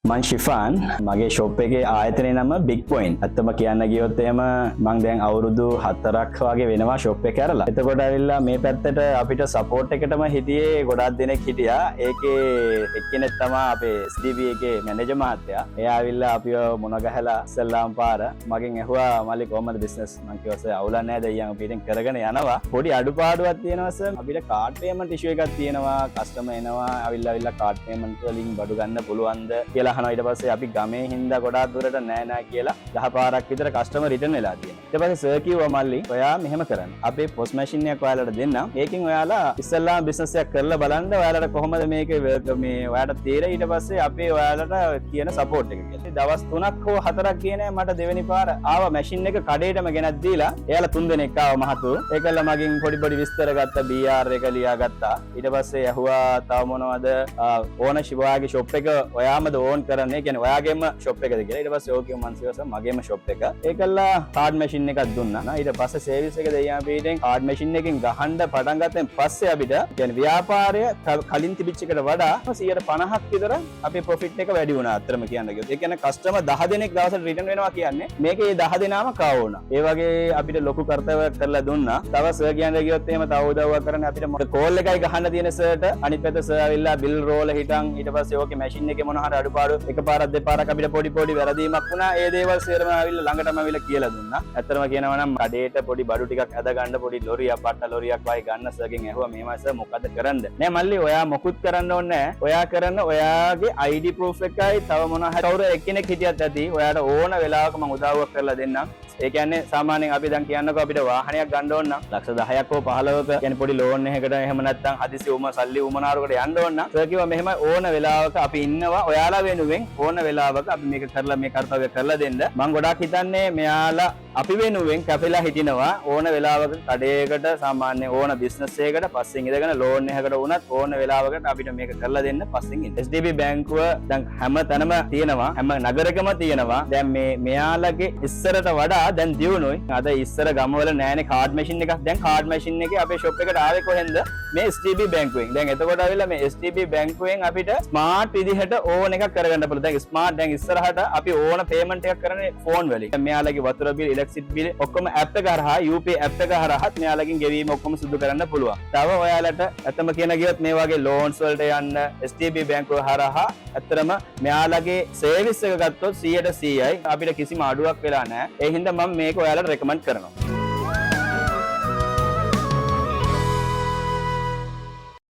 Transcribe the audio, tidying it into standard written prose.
මං ශිෆාන්. මගේ ෂොප් එකේ ආයතනයේ නම බිග් පොයින්ට්. ඇත්තම කියන්න ගියොත් එහෙම මං දැන් අවුරුදු 4ක් වගේ වෙනවා ෂොප් එක ඇරලා. එතකොට ඇවිල්ලා මේ පැත්තට අපිට සපෝට් එකටම හිටියේ ගොඩාක් දෙනෙක් හිටියා. ඒකේ එක්කෙනෙක් තමා අපේ SDB එකේ මැනේජර් මහත්තයා. එයා ඇවිල්ලා අපිව මුණ ගැහලා ඉස්සෙල්ලාම පාර මගෙන් ඇහුවා, "මල්ලි, කොහමද බිස්නස්?" මං කිව්වා, "සර්, අවුලක් නෑ, දෙයියන් අපි ඉතින් කරගෙන යනවා. පොඩි අඩුපාඩුවක් තියෙනවා සර්. අපිට කාඩ් පේමන්ට් ඉෂුව එකක් තියෙනවා. කස්ටමර් එනවා, ඇවිල්ලා ඇවිල්ලා කාඩ් පේමන්ට් වලින් බඩු ගන්න පුළුවන්ද කියලා අහනවා. ඊට පස්සේ අපි ගමේ හින්දා ගොඩාක් දුරට නෑ නෑ කියලා 10 පාරක් විතර කස්ටමර් රිටර්න් වෙලා තියෙනවා. ඊට පස්සේ සර් කිව්වා, "මල්ලි, ඔයා මෙහෙම කරන්න. අපේ පොස් මැෂින් එකක් ඔයාලට දෙන්නම්. ඒකෙන් ඔයාලා ඉස්සෙල්ලාම බිස්නස් එකක් කරලා බලන්න ඔයාලට කොහොමද මේක මේ ඔයාලට තේරෙයි. ඊට පස්සේ අපි ඔයාලට කියන සපෝට් එක" කියලා. දවස් 3ක් හෝ 4ක් ගියේ නෑ, මට දෙවෙනි පාර ආවා මැෂින් එක කඩේටම ගෙනත් දීලා. එයාලා තුන් දෙනෙක් ආවා මහතු. ඒකල මගෙන් පොඩි පොඩි විස්තර ගත්තා, BR එක ලියා ගත්තා. ඊට පස්සේ ඇහුවා තව මොනවද ඕනර්ෂිප්, ඔයාගේ ෂොප් එක ඔයාමද ඕන් කරන්නේ, කියන්නේ ඔයාගේම ෂොප් එකද කියලා. ඊට පස්සේ ඔව් කිව්වා. මං කිව්වා, "සර්, මගේම ෂොප් එක." ඒකල්ලා කාඩ් මැෂින් එකක් දුන්නා. ඊට පස්සේ සර්විස් එක දෙයියන් පිටින් කාඩ් මැෂින් එකෙන් ගහන්න පටන් ගත්තෙන් පස්සේ අපිට කියන්නේ ව්‍යාපාරය කලින් තිබිච්ච එකට වඩා 150ක් විතර අපේ ප්‍රොෆිට් එක වැඩි වුණා අත්‍තරම කියන්න ගියොත්. ඒ කියන්නේ කස්ටමර් 10 දෙනෙක් දවසට රිටර්න් වෙනවා කියන්නේ මේකේ ඒ 10 දෙනාම කාව වුණා. ඒ වගේ අපිට ලොකු කර්තව්‍යයක් කරලා දුන්නා. තව සර් කියන්න ගියොත් එහෙම තව උදව්වක් කරන්න අපිට කෝල් එකයි ගහන්න තියෙන සර්ට. අනිත් පැත්ත සර් ඇවිල්ලා බිල් රෝල හිටන්, ඊට පස්සේ ඕකේ මැෂින් එකේ මොන හරි අඩුපාඩු, එකපාරක් දෙපාරක් අපිට පොඩි පොඩි වැරදීමක් වුණා. ඒ දේවල් සේරම ඇවිල්ලා ළඟටම ඇවිල්ලා කියලා දුන්නා. ඇත්තටම කියනවා නම් කඩේට පොඩි බඩු ටිකක් ඇද ගන්න පොඩි ලොරියක්, බට්ට ලොරියක් වගේ ගන්න සර්ගෙන් ඇහුවා, "මේමයි සර්, මොකද කරන්න?" "නෑ මල්ලි, ඔයා මොකුත් කරන්න ඕනේ නෑ. ඔයා කරන්න ඔයාගේ ID proof එකයි තව මොනවා හරි කවුරු එක්කෙනෙක් හිටියත් ඇති. ඔයාට ඕන වෙලාවක මං උදව්වක් කරලා දෙන්නම්." ඒ කියන්නේ සාමාන්‍යයෙන් අපි දැන් කියන්නකෝ අපිට වාහනයක් ගන්න ඕන නම් ලක්ෂ 10ක් හෝ 15ක කියන්නේ පොඩි ලෝන් එකකට, එහෙම නැත්නම් හදිසි උම සල්ලි උමනාවකට යන්න ඕන නම්, සර් කිව්වා මෙහෙම ඕන වෙලාවක අපි ඉන්නවා ඔයාලා වෙනුවෙන්. ඕන වෙලාවක අපි මේක කරලා මේ කර්තව්‍ය කරලා දෙන්න. මං ගොඩාක් හිතන්නේ මෙයාලා අපි වෙනුවෙන් කැපිලා හිටිනවා. ඕන වෙලාවක කඩේකට, සාමාන්‍ය ඕන බිස්නස් එකකට පස්සෙන් ඉඳගෙන ලෝන් එකකට වුණත් ඕන වෙලාවකට අපිට මේක කරලා දෙන්න පස්සෙන් ඉන්න. SDB බැංකුව දැන් හැම තැනම තියෙනවා, හැම නගරකම තියෙනවා. දැන් මේ මෙයාලගේ ඉස්සරට වඩා දැන් දියුණුයි. අද ඉස්සර ගමවල නෑනේ කාඩ් මැෂින් එකක්. දැන් කාඩ් මැෂින් එකේ අපේ ෂොප් එකට ආවේ කොහෙන්ද? මේ SDB බැංකුවෙන්. දැන් එතකොට ආවිල්ලා මේ SDB බැංකුවෙන් අපිට ස්මාර්ට් විදිහට ඕන එකක් කරගන්න පුළුවන්. දැන් ස්මාර්ට්, දැන් ඉස්සරහට අපි ඕන පේමන්ට් එකක් කරන්නේ ෆෝන් වලින්. දැන් මෙයාලගේ වතුර බිල්, ඉලෙක්ට්‍රිසිටි බිල් ඔක්කොම ඇප් එක හරහා, UPI app එක හරහාත් මෙයාලගෙන් ගෙවීම ඔක්කොම සිදු කරන්න පුළුවන්. තව ඔයාලට ඇත්තම කියන ගියොත් මේ වගේ ලෝන්ස් වලට යන්න SDB බැංකුව හරහා ඇත්තටම මෙයාලගේ සර්විස් එක ගත්තොත් 100ට 100යි. අපිට කිසිම අඩුවක් වෙලා නැහැ. ඒ හින්දා මම මේක ඔයාලට රෙකමන්ඩ් කරනවා.